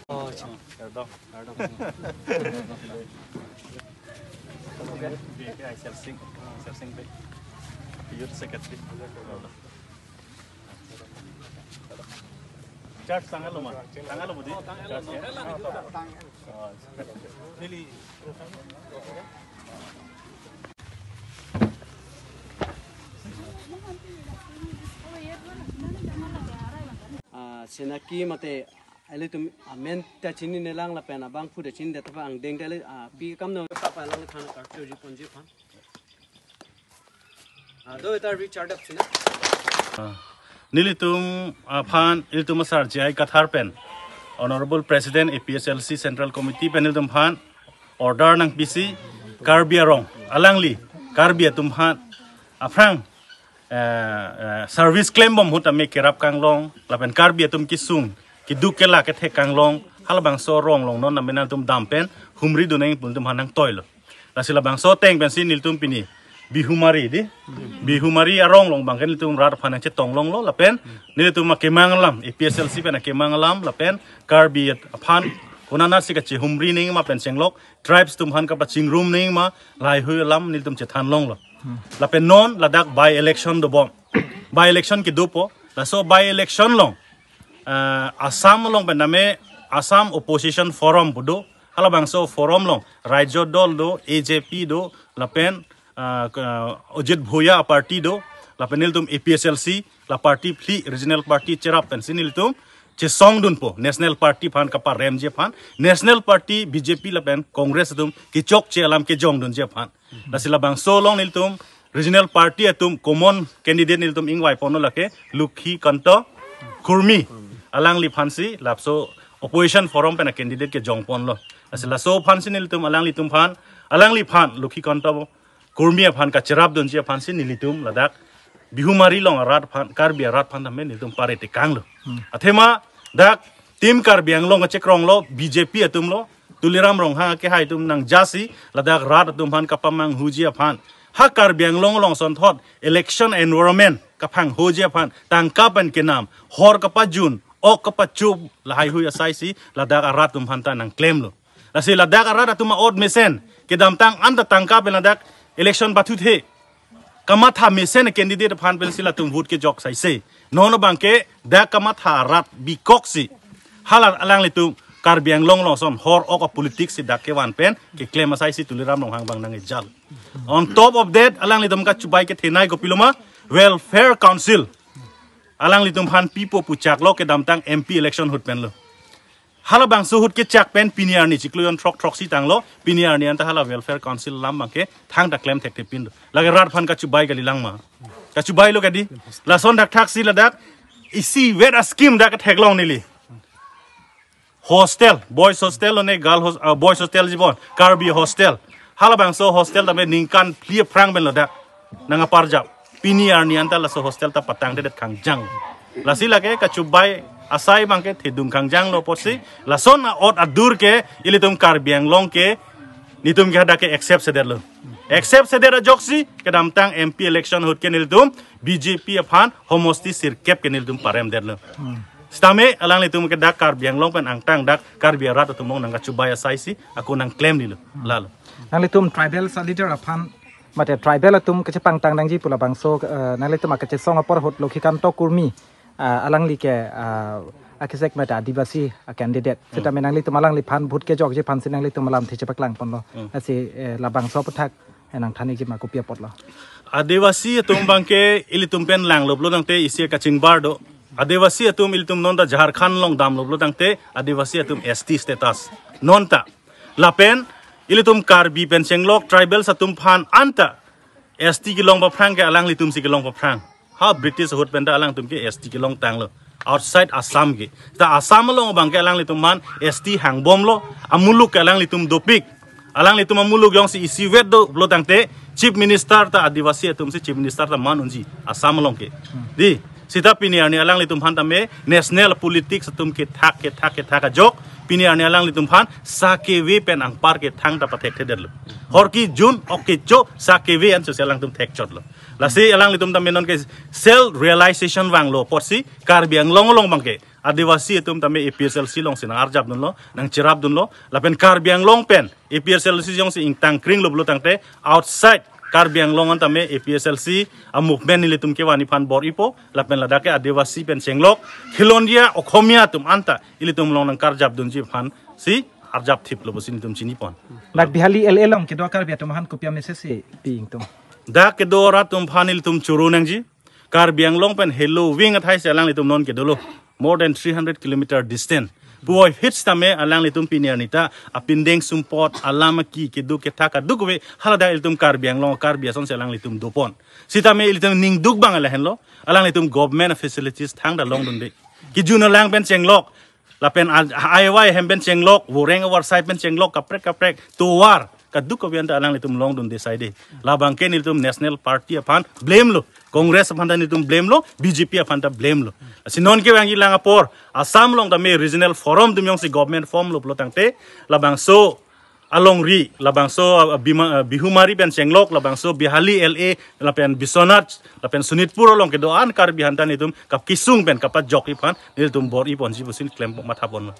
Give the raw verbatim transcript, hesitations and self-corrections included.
Oh, अच्छा। Youth Secretary। Chart tanglo ma? Tanglo budi? Chart ya? Oh, Ah, senaki mate, ilitum amen ta chinine lang lapen abangphu ta chinine ta angdeng ta le, ah, pi kam no ta pa lang khan kartu ji ponji phan. Ah, do ita Richard ap sina. Ah, nelitum aphan, ilitum asar J I Kathar pen, Honorable President A P H L C Central Committee pen ilitum aphan order nangpisi, Karbi arong alangli, Karbi atum aphan aphrang, eh, eh, service klembom ahut tame kerap kanglong, lapen Karbi atum kesung, keduk kela kethek kanglong, halabangso arong along non tame nangtum dam pen humri dun nangji pu ilitum aphan nangtoilo. Lasi labangso ateng pensi nelitum pini Bihumari di. Bihumari arong along abangke nelitum rat aphan nangchetong longlo lapen nelitum akemang alam, A P H L C pen akemang alam lapen Karbi aphan konatsi kachehumri nangji ma pen chenglok tribes atum aphan kapachingrum nangji ma lahaihui alam nelitum chethan longlo. Lapen non ladak by election dobom. By election kedopo. Laso by election along, ah, Assam along pen tame Assam Opposition Forum pu do. Halabangso forum along Raijo Dol do, A J P do, lapen, ah, ka-, Ajit Bhuya aparty do, lapen nelitum A P H L C, la party phli, regional party cherap pensi nelitum chesong dunpo, National Party aphan kaparemji aphan, National Party, B J P lapen Congress atum kechokche alam kejong dunji aphan. Lasi labangso along nelitum regional party atum common candidate nelitum ingvai ponlo lake Lokhi Kanta Kurmi, alangliphansi laso opposition forum pen a candidate kejong ponlo. Lasi laso aphansi nelitum alanglitum aphan, alangliphan Lokhi Kanta Kurmi aphan kacherap dunji aphansi nelitum ladak Bihumari along arat aphan, Karbi arat aphan tame nelitum pare tekanglo. Athema dak Team Karbi Anglong kachekronglo, B J P atumlo, Tuliram Ronghang akehai atum nangjasi ladak rat atum aphan kapamanghuji aphan, ha Karbi Anglong along asonthot election environment kaphanghoji aphan tangka pen kenam, hor kapajun, ok kapachup, lahaihui asaisi ladak arat atum aphan ta nangklemlo. Lasi ladak arat atum a'ot mesen, kedamtang anta tangka pen ladak election pathuthe, kamatha mesen candidate aphan pensi latum vote kejok saise. Non abangke dak kamatha arat bikoksi hala alanglitum Karbi Anglong along ason hor ok a-politics si dak kevan pen keklem asaisi Tuliram Ronghang abang nangkejal. On top of that, alanglitum kachubai kethenei kopiloma, Welfare Council alanglitum aphan pipo pu chaklo kedamtang M P election ahut penlo. Halabangso ahut kechak pen pini arni chiklo jon throk throksi tanglo, pini arni anta hala Welfare Council alam abangke thangta klem thekthepinlo. Lake rat aphan kachubai kalilang ma? Kachubailo kadi. Lason thakthaksi ladak isivet a-scheme dak theklong neli. Hostel, boys hostel lone girl hos-, ah, boys hostel jibon, Karbi hostel. Halabangso hostel tame ningkan phli aphrang penlo dak nangparjap. Pini arni anta laso hostel ta patangtedet kangjang. Lasi lake kachubai asai abangke thedung kangjanglo apotsi, lason a'ot adur ke ilitum Karbi Anglong ke nelitum ke hadak ke accept sedetlo. Accept sedet ajoksi kedamtang M P election ahut ke nelitum B J P aphan homosti sirkep ke nelitum paremdetlo. Sitame alanglitum ke dak Karbi Anglong pen angtang dak Karbi arat atum along nangkachubai asaisi ako nangklemdetlo. Lalo. Nanglitum tribal a-leader aphan, mate tribal atum kachepangtang nangji pu labangso, eh, nanglitum akachesong apor ahut Lokhi Kanta Kurmi, ah, alangli ke, ah, akesek mate Adivasi a-candidate. Sitame nanglitum alangliphan vote kejokji aphansi nanglitum alamthe chepaklang ponlo. Lasi, eh, labangso aputhak, eh, nangthan ikji ma, kopi apotlo? Adivasi atum abangke ilitum pen langlo pulo tangte isi kachingbar do. Adivasi atum ilitum non ta Jharkhand along damlo pulo tangte Adivasi atum S T status. Non ta. Lapen ilitum Karbi pen chenglok tribals atum aphan anta S T kelong paphrang ke alanglitum si kelong paphrang. Ha British ahut pen ta alangtum ke S T kelong tanglo. Outside Assam ke. Ta Assam along abangke alanglitum aphan S T hangbomlo. Amuluk ke alanglitum dopik. Alanglitum amuluk jongsi isivet do pulo tangte Chief Minister ta Adivasi atum si Chief Minister ta man unji Assam along ke. Di, sita pini arni alanglitum aphan tame national politics atum kethak, kethak, kethak ajok. Pini arni alanglitum aphan sa kevi pen angpar ke thangta pathekthedetlo. Horki jun ok kecho sa keve an so si alangtum thekchotlo. Lasi alanglitum tame nonke self realization vanglo apotsi Karbi Anglong along abangke Adivasi atum tame A P H L C alongsi nang-arjapdunlo, nangcherapdunlo. Lapen Karbi Anglong pen A P H L C jongsi ingtangkringlo pulo tangte outside Karbi Anglong an tame A P H L C a movement nelitum kevan aphan bor-ipo. Lapen ladak ke Adivasi pen chenglok Khilonjia Okhomia atum anta ilitum along nangkarjapdunji aphansi arjapthiplo pusi nelitum chinipon. Dak Bihali L A along kedo Karbi atum aphan kopi a-message si pi ingtung? Dak kedo rat atum aphan ilitum choro nangji. Karbi Anglong pen helo wing athai si alanglitum non kedolo. More than three hundred kilometer distance. Puvoiphit sitame alanglitum pini arni ta apindeng sumpot, alam aki, kedo kethak kadokave haladak ilitum Karbi Anglong, Karbi ason si alanglitum dopon. Sitame ilitum ningduk abang lahenlo, alanglitum government facilities thangta longdunde. Kejun alang pen chenglok, lapen a-, aiwai hem pen chenglok, voreng avarsai pen chenglok, kaprek kaprek, tovar, kadokave anta alanglitum longdunde saide. Labangke nelitum National Party aphan blame lo, Congress aphan ta nelitum blame lo, B J P aphan ta blame lo. Si nonke vangji lang apor, Assam along tame regional forum atum jongsi government formlo pulo tangte, labangso alongri, labangso, uh, Bima-, uh, Bihumari pen chenglok, labangso Bihali L A, lapen Biswanath, lapen Sonitpur along kedo-an Karbi aphanta nelitum kapkisung pen kapajokji aphan nelitum bor-iponji pusi klem mathapon.